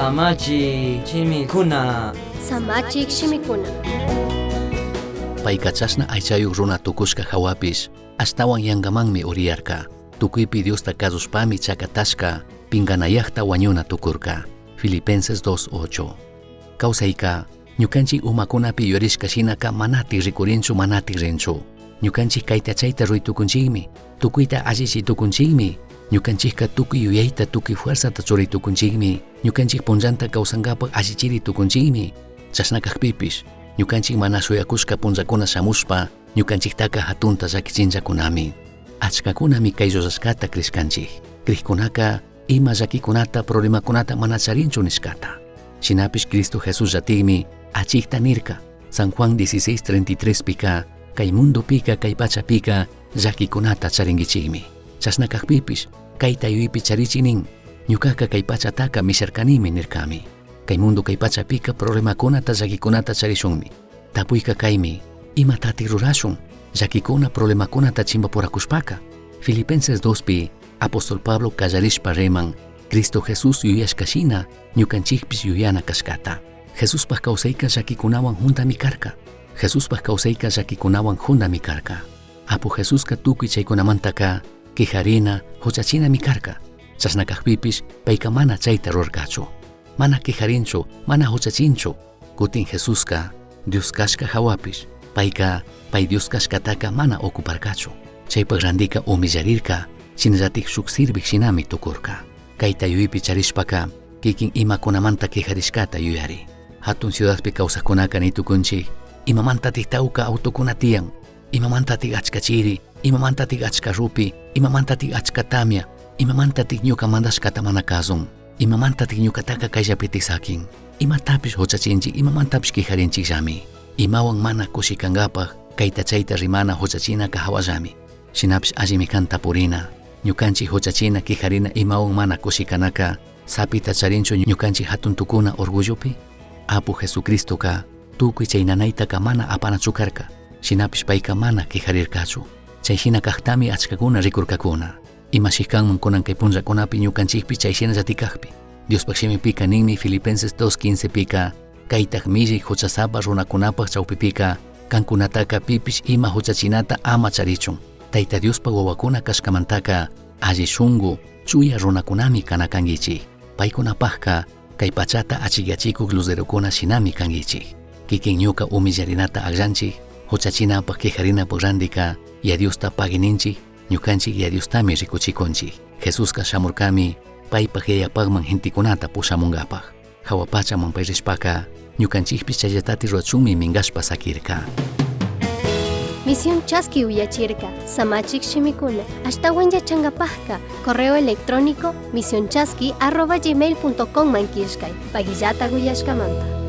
Samachik shimikuna. Samachik shimikuna. Paica chashna aichayuj runa tucushca jahuapish ashtahuan yangamanmi uriyarca. Tucuipi Diosta cazushpami chacatashca pinganayajta huañuna tucurca. Filipenses 2.8. Causaica, ñucanchij umacunapi yuyarishca shinaca manataj ricurinchu manataj rinchu. Ñucanchij caita chaita rurai tucunchijmi, tucuita allichi tucunchijmi, ñucanchijca tucui yuyaita tucui fuerzata churai tucunchijmi, ñucanchij punllanta causangapaj allichiri tucunchijmi. Chashna cajpipish, ñucanchij mana shuyacushca punllacuna shamushpa, ñucanchijtaca jatunta llaquichinllacunami. Achcacunami cai llullashcata crishcanchij. Crijcunaca ima llaquicunata, problemacunata mana charinchu nishcata. Shinapish Cristo Jesús llatikmi achijta nirca. San Juan 16:33 pica, cai mundopica, cai pachapica llaquicunata charinguichijmi. Chashna cajpipish, caita yuyaipi charichi nin, ñucaca cai pachataca misharcanimi nircami. Cai mundo cai pachapica problemacunata llaquicunata charishunmi. Tapuica caimi, imatati rurashun, llaquicuna problemacunata chimbapuracushpaca. Filipenses 2pi, apóstol Pablo callarishpa riman, Cristo Jesús yuyashca shina, ñucanchijpish yuyana cashcata. Jesuspaj causaica llaquicunahuan juntami carca. Jesuspaj causaica llaquicunahuan juntami carca. Apu Jesusca tucui chaicunamantaca quejarina, juchachinami carca. Chashna cajpipish paica mana chaita rurarcachu. Mana quejarinchu, mana juchachinchu. Cutin Jesusca Dios cashca jahuapish, paica pai Dios cashcataca mana ocuparcachu. Chaipaj randica humillarirca, shinallataj shuj sirvij shinami tucurca. Caita yuyaipi charishpaca, kikin imacunamanta quejarishcata yuyari. Jatun ciudadpi causajcunaca ni tucunchij, imamantataj tauca autocuna tiyan, imamantataj achca chiri, imamantataj achca rupi, imamantataj achca tamia, imamantataj ñuca mandashcata mana cazun, imamantataj ñucataca caillapitaj saquin. Imatapish juchachinchij, imamantapish quejarinchijllami. Imahuan mana cushi cangapaj, caita chaita rimana juchachinaca jahuallami. Shinapish allimi can tapurina, ñucanchij juchachina quejarina imahuan mana cushi canaca, sapita charinchu ñucanchij jatun tucuna orgullopi? Apu Jesucristoca tucui chai nanaitaca mana apanachu carca, shinapish paica mana quejarircachu. Chai shina cajtami achcacuna ricurcacuna. Ima shicanman cunan cai punllacunapi ñucanchijpi chai shinallatik cajpi. Diospaj shimipica ninmi Filipenses 2.15 pica, caitaj millai juchasapa runacunapaj chaupipica, cancunataca pipish ima juchachinata ama charichun. Taita Diospaj huahuacuna cashcamantaca, alli shungu, chuya runacunami cana canguichij. Paicunapajca, cai pachata achicyachicuj luzerocuna shinami canguichij. Kikin ñuca humillarinata agllanchij, juchachinapaj quejarinapaj randica, Yaya Diosta pagui ninchij, ñucanchij Yaya Diostami ricuchicunchij. Jesusca shamurcami, paipaj Yayapajman gentecunata pushamungapaj. Jahua pachaman pai rishpaca, ñucanchijpish chayallatati rurachunmi mingashpa saquirca. Misión Chaski uyachirca, Samachik shimikuna, ashtahuan yachangapajca, correo electrónico misionchaski@gmail.com man killkay, paguillata uyashcamanta.